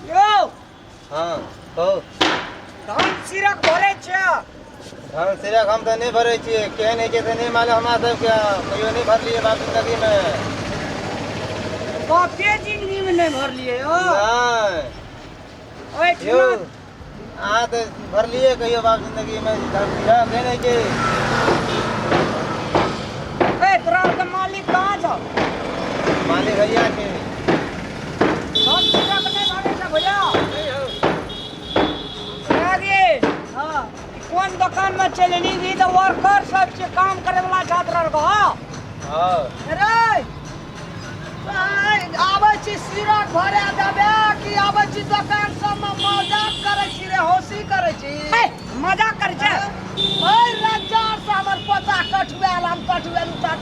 यौ। हँ, कहू। धान सिरक भरै छियै? धान सिरक हम तऽ नहि भरै छियै। केहन होइ छै से नहि मालूम हमरा सबके। कहियो नहि भरलियै बाप जिन्दगीमे। बापे जिंदगीमे नहि भरलियै यौ? नहि। ओहिठिना। यौ, अहाँ तऽ भरलियै कहियो बाप जिन्दगीमे? धान सिरक केहन होइ छै? ए, तोरा आरके मालिक कहाँ छौ? मालिक हैया छै। धान सिरक नहि भरै छै भैया? रे। हाँ। कोन दोकान में चलि एली? ई तऽ वर्कर सब छै, काम करे वाला छात्र आर के। हँ। रे, आबै छी सिरक भरे देबे कि आबै छी दोकान सबमे मजाक करै छी रे, हौसी करै छी? ए, मजाक करै छै? भरि रात जार से हमर पोता कठुआयल, हम कठुएलहुँ तऽ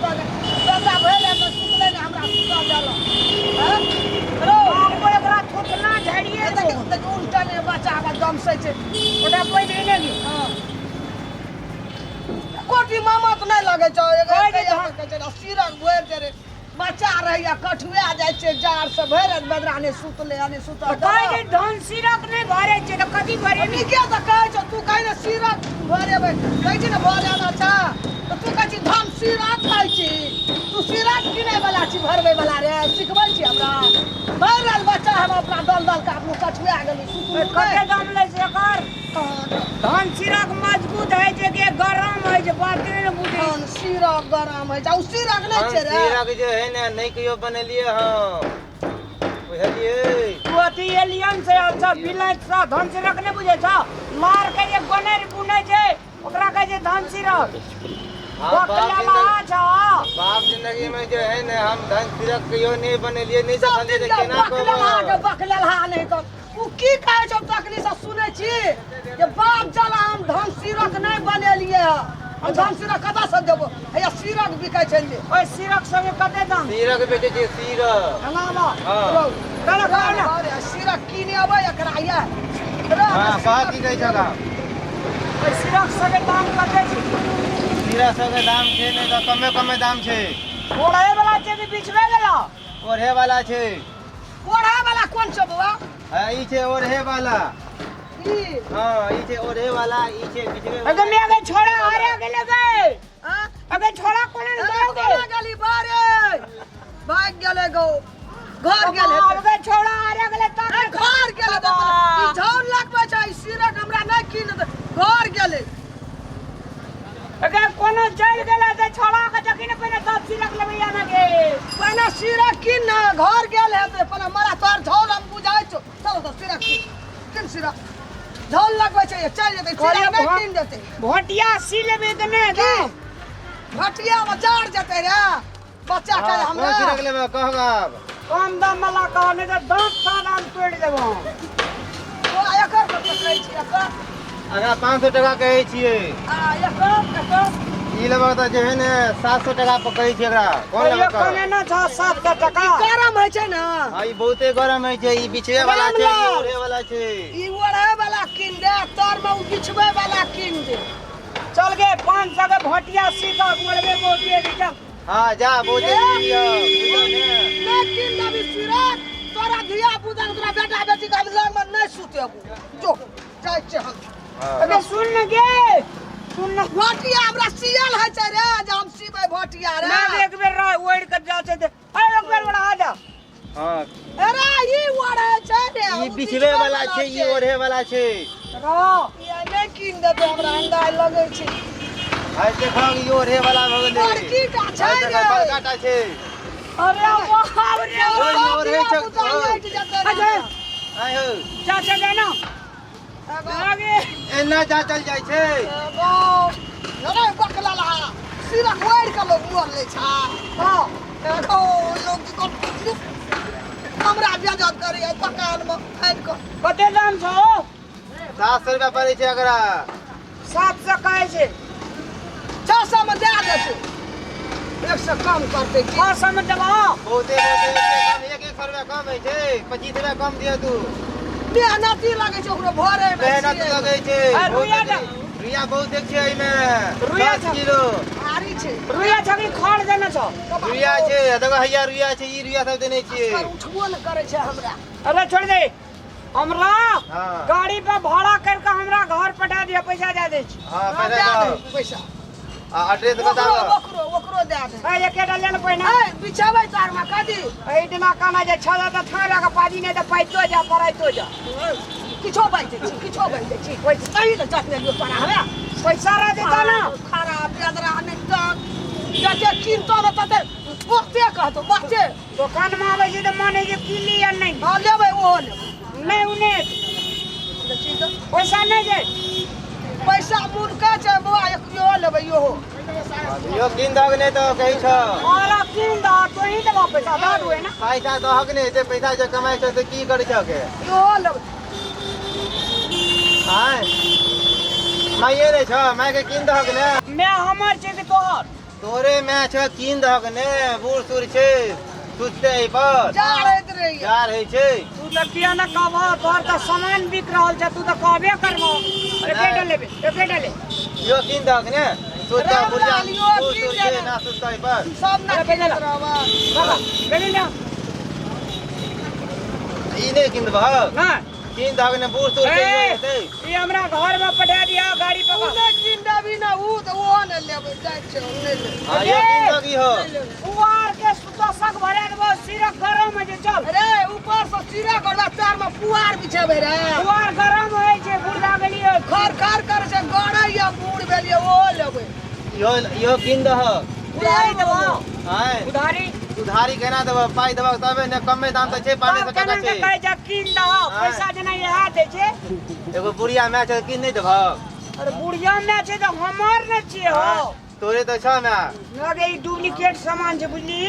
पोता भरि राति सुतलै नहि, हमरा सुतऽ देलक हँ? रौ। बाप, एकरा थुकना झाड़िए दो। देखियौ देखियौ, उल्टा ने बच्चा हमर दमसै छै। ओकरा पैघ नहि गे। हँ, कोटी मामा तऽ नहि लगै छौ। एगो कहै छै। कहै छै सिरक भरि दे रे, बच्चा रहैया, कठुआ जाइ छै जार से। भरि राति बदरा नहि सुतलै आ नहि सुतल। कहै छै धन सिरक नहि भरै छै तऽ कथी भरे? नीके तऽ कहै छौ। तू कहै ने सिरक भरेबै, कहै छी ने भरे आना छ, तऽ तू कहै छी धन सिरक खाइ छी। तू सिरक किनै वाला छी, भरबै वाला रे? सिखबै छी हमरा? भरि राति बच्चा हम अपना दल दल के अपनो कठुआ गेलहुँ, सुतलहुँ। कते दाम लै छै एकर? धन सिरक मजबूत होइ छै कि गरम होइ छै, बाते ने बुझै। धन सिरक गरम होइ छै, ओ सिरक नहि धान छै रे। सिरक जे है ने, नहि कहियो बनेलियै हम, बुझलियै? तू अथी एलियन से अच्छा बिलैत से धन सिरक नहि बुझै छ? मार के जे गोनेर बुनै छै, ओकरा कहै छै धन सिरक। हम बाप बकलेला जिंदगी छ। बाप जिंदगी में जे है ने, हम धान सिरक कहियो नहि बनेलियै, नहि सब देखलियै दिन तऽ केना बकलेलहा के कहब? बकलेलहा नहि तऽ ओ की कहै छौ? तखनी से सुनै छी जे बाप जला हम धान सिरक नहि बनेलियै हँ। हम धान सिरक कतऽ से देबो? हैया सिरक बिकै छै जे। ओहि सिरक संगे कते दाम? सिरक बेचै छियै सिरक। एना आबऽ। हँ। रौ, चलो, खाओ ना। अरे, सिरक कीने अबै एकरा ये रे। हँ, कह, की कहै छौ? ओहि सिरक संगे दाम कते छै? सिरक सबके दाम छै नहि तऽ कमे कमे दाम छै। ओढ़े वाला छै कि बिछबै वाला? ओढ़े वाला छै। ओढ़े वाला कोन छौ बौआ? हँ, ई छै ओढ़े वाला। ई? हँ, ई छै ओढ़े वाला, ई छै बिछबै अगे वाला। मैं अगे छोड़ा अरे अगे लगे। हाँ? अगे छोड़ा कोना ने अरे दोगे? कोना गेली बारे? भाग गेलै गौ, घर गेल हेतै। अगे छोड़ा अरे अगले तक। ए, घर गेलै तऽ ई झाउन लगबै छै, ई सिरक हमरा नहि कीन दे, घर गेलै। अगे कोनो चल गेला ते छोड़ा के देखी ने पहिने, तब सिरक लेबै या ना गे। पहिने सिरक कीन ने, घर गेल हेतै। पहिने मरा तोहर झाउन हम बुझाइ छौ। चल तऽ सिरक कीन, कीन सिरक। झाउन लगबै छै, चलि जेतै, सिरक नहि कीन देतै। भोटिया सी लेबै तऽ नहि की घटिया बजार जेतै रे बच्चा के? हँ, हमरा कोन सिरक लेबै कहब आब। कम दाम वाला कह, नहीं तऽ 10 साल हम तोड़ि देबो। ओ, एकर कते कहै छी एकर? एकरा 500 टका कहै छियै। आ एकर एकर? ई लेबै तऽ जे है ने 700 टका पर कहै छियै एकरा। कोन कहियो लेबै कह? कमे ना छ 700 टका। ई गरम होइ छै ने? हँ, ई बहुते गरम होइ छै। ई बिछवे वाला छै, ई रामलाल। ओढ़े वाला छै। ई ओढ़े वाला कीन दे, तर में उ बिछबै वाला कीन दे। चल गे, 500 के भोटिया सी कऽ ओढ़बे बहुते दी, चल। हँ, जा, बहुते लिअ, बुझलौ ने? नहि कीन देबी सिरक, तोरा धिया पुता के, तोरा बेटा बेटी के हम लग में नहि सुतेबो। जो, जाइ छियै हम। हँ। अबे सुन न गे, सुन न। भोटिया हमरा सियल होइ छै रे जे हम सिबै भोटिया रे? ना, एक बेर रह, ओढ़ के जा छै ते। ए, एक बेर बड़ा आ जा। हँ। अरे, ई ओढ़े छै रे? ई उ बिछवे वाला छै, ई ओढ़े वाला छै। रह। ई नहि कीन देतै, हमरा अंदाज लगै छै। आइ देखो, ई ओढ़े वाला भऽ गेलै। बड़की टा छै आइ देखो, रे। बड़का टा छै। अरे बाप रे। ओहि बाप ओढ़े छै। धिया-पुता लैट जेतै रे। अच्छा। आइ हौ। जा छै जा ना। एगो आगे। एना जाचल जाइ छै। एगो अरे बकला लहा, सिरक ओढ़ि कऽ लोक मोर लै छै। हँ, एगो लोक की कर हमरा बेजत करैया दोकानमे आनि कऽ। कते दाम छौ? 700 रुपया पड़ै छै एकरा। 700 कहै छै। 600 मे दए देतै, 100 कम करतै की? 600 मे देबो। बहुते बहुते कम, एक एक सौ रुपया कम होइ छै। 25 रुपया कम दिअ तू। मेहनती लगै छै ओकरो भरे मे। मेहनत लगै छै। आ, बहुत रुइया रुइया बहुत छै एहिमे। रुइया 10 छै। किलो। भारी। की छै? रुइया छ कि खड़ देने छ? रुइया छै, देखो हैया रुइया छै, ई रुइया सब देने छियै। असगर उठबो ने करै छै हमरा। अरे छोड़ दे हमरा। हाँ। गाड़ी पे भाड़ा करके हमरा घर पठा दिया, पैसा दे दै छी। हाँ, हाँ, पैसा दए दो। दे पैसा। आ एड्रेस ओकरो बताबो। ओकरो ओकरो दए दे। ए एकेटा लेल पहिने। ए बिछाबै तार में कदी। एहि दिना कहना जे छह तऽ थान लगा पाजी नहि तऽ पाइतो जा पराइतो जा। किछो बाजि दै छी, किछो बाजि दै छी। सही ने जतने लियो तोरा हमरा। पैसा रह देता ना। खराब बेदरा नहि टक। जते किनतो ने तते बहुते कहतो बहुते। दोकान में आबै छै तऽ मानै छै की ली या नहि। हाँ लेबै, ओहो लेबै। नहि उ नहि। देखी तऽ। पैसा नहि छै। पैसा मुनका छै बौआ, एक इहो लेबै इहो। यो कीन दहक नहि तऽ कहै छौ। और कीन दह तो ही देबो पैसा दऽ दुए ना। पैसा दहक नहि हेतै, पैसा जे कमाइ छौ से की करै छौ के? इहो लेबै। आँय माइए नहि छौ, मायके कीन दहक ने। मैं हमर छै कि तोहर? तोरे माय छौ, कीन दहक ने। बूढ़ सूढ़ छै, सुतते एहि पर। जा रहैत रहैया। जा रहै छै। तू तऽ किया ने कहबह, तोहर तऽ सामान बिक रहल छै, तू तऽ कहबे करबह। एकेटा लेबे, एकेटा ले। यो कीन दहक ने, सुतता राम बुढ़िया लाल, यो बूढ़ कीन सूढ़ छै देने। ना, सुतता एहि पर। सब ना अरे किनैत पैसा ला। रहबह। बाबा बेली ना। ई नहि कीन देबहक? ना। कीन दहक ने, बूढ़ सूढ़ छै, ए, इहो हेतै। ई हमरा घर में पठा दिया गाड़ी तू पर। नहि कीन देबही ने ऊ तऽ ओहो नहि लेबै, जाइ छै हम नहि लेबै। हाँ, यो कीन दहक इहो। नहि लेबै। पुआर के तोशक भरा देबो, सिरक गरम होइ छै, चल। अरे ऊपर से सिरा करबा तार में पुआर बिछेबै रे। पुआर गरम होइ छै, बुढ़ा गेलियै। खर खर करै छै, गड़ै या बूढ़ भेलियै, ओहो लेबै। इहो इहो कीन दहक। उधारी देबो। आँय उधारी। उधारी केना देबह? पाइ देबह तबे ने। कमे दाम तऽ छै, 500 तब टका केना छै। के कहै छै कीन दह, पैसा जेना इएह दै छै। एगो बुढ़िया माय छै, कीन नहि देबहक? अरे बुढ़िया माय छै तऽ हमर ने छियै हौ। तोरे तऽ छौ माय। लगे ई डुप्लीकेट सामान छै, बुझली?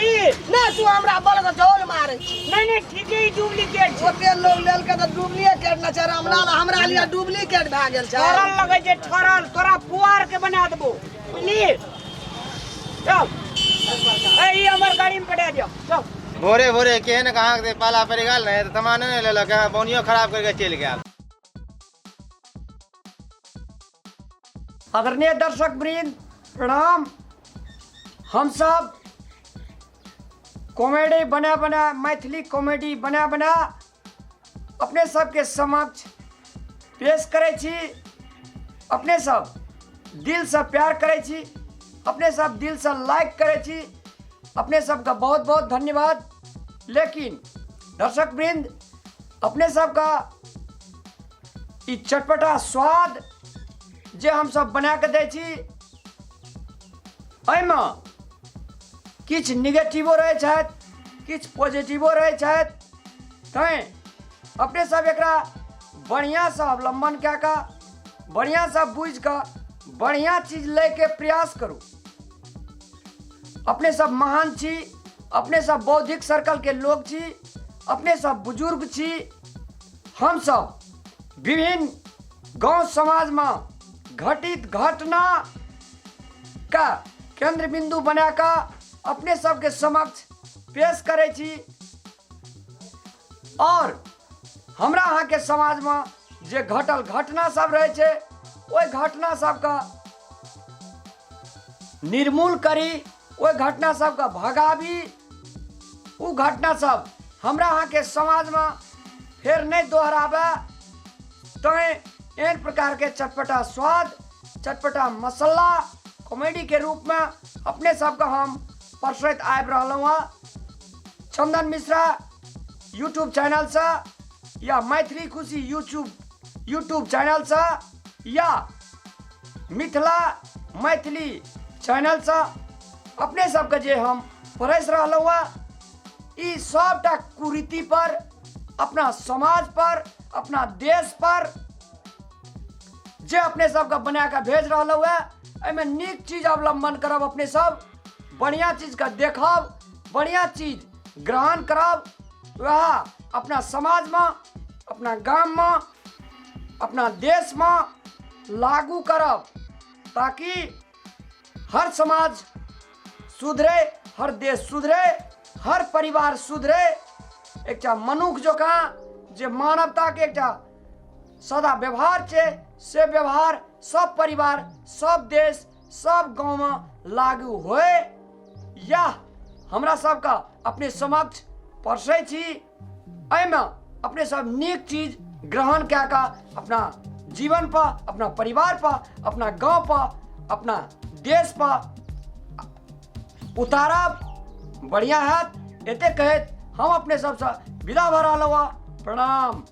नहि तू हमरा बलक झोल मारै छी। नहि नहि, ठीके ई डुप्लीकेट छै। ओते लोग लेलकै तऽ डुप्लीकेट न छै रामलाल, हमरा लिए डुप्लीकेट भए गेल छै। ठरल लगै छै, ठरल। तोरा पुआर के बना देबो, बुझली? चल, ए ई हमर गाड़ी में पठा दियौ, चल। भोरे भोरे केहन कहाँ से पाला पड़ि गेल ने, तऽ सामाने नहि लेलक, बोनियो खराब करके चलि गेल। आदरणीय दर्शक वृंद प्रणाम। हम सब कॉमेडी बना बना, मैथिली कॉमेडी बना बना अपने सबके समक्ष पेश करै छी। अपने सब दिलसँ प्यार करै छी, अपने सब दिलसँ लाइक करै छी, अपने सबके बहुत बहुत धन्यवाद। लेकिन दर्शक वृंद, अपने सबके ई चटपटा स्वाद जे हमसब बना कऽ दै छी, एहिमे किछु निगेटिवो रहै छथि, किछु पॉजिटिवो रहै छथि। तैँ अपने सब एकरा बढ़िआँसँ अवलम्बन कए कऽ, बढ़िआँसँ बुझि कऽ, बढ़िआँ चीज लैके प्रयास करू। अपने सब महान छी, अपने सब बौद्धिक सर्कलके लोक छी, अपने सब बुजुर्ग छी। हमसब विभिन्न गाँव समाजमे घटित घटना का केन्द्र बिन्दु बना कऽ अपने सबके समक्ष पेश करै छी। और हमरा अहाँके समाजमे जे घटल घटना सब रहै छै, ओहि घटना सबके निर्मूल करी, ओहि घटना सबके भगाबी। ओ घटना सब हमरा अहाँके समाजमे फेर नहि दोहराबै, तैँ एहन प्रकारके चटपटा स्वाद, चटपटा मसाला कॉमेडीके रूपमे अपने सबके हम परसैत आबि रहलहुँ हँ। चंदन मिश्रा यूट्यूब चैनलसँ या मैथिली खुशी यूट्यूब चैनलसँ या मिथिला मैथिली चैनलसँ अपने सबके जे हम परसि रहलहुँ हँ, ई सबटा कुरीति पर, अपना समाज पर, अपना देश पर जे अपने सबके बना कऽ भेज रहलहुँ हँ, एहिमे नीक चीज अवलम्बन करब। अपने सब बढ़िआँ चीजके देखब, बढ़िआँ चीज ग्रहण करब, वएह अपना समाजमे, अपना गाममे, अपना देशमे लागू करब, ताकि हर समाज सुधरे, हर देश सुधरे, हर परिवार सुधरे। एकटा मनुख जकाँ जे मानवताके एकटा सदा व्यवहार छै, से व्यवहार सब परिवार, सब देश, सब गाँवमे लागू होय। इएह हमरा सबके अपने समक्ष परसै छी। एहिमे अपने सब नीक चीज ग्रहण कए कऽ अपना जीवन पर, अपना परिवार पर, अपना गाँव पर, अपना देश पर उतारब, बढ़िया हैत। एते कहैत हम अपने सबसँ विदा भऽ रहलहुँ। प्रणाम।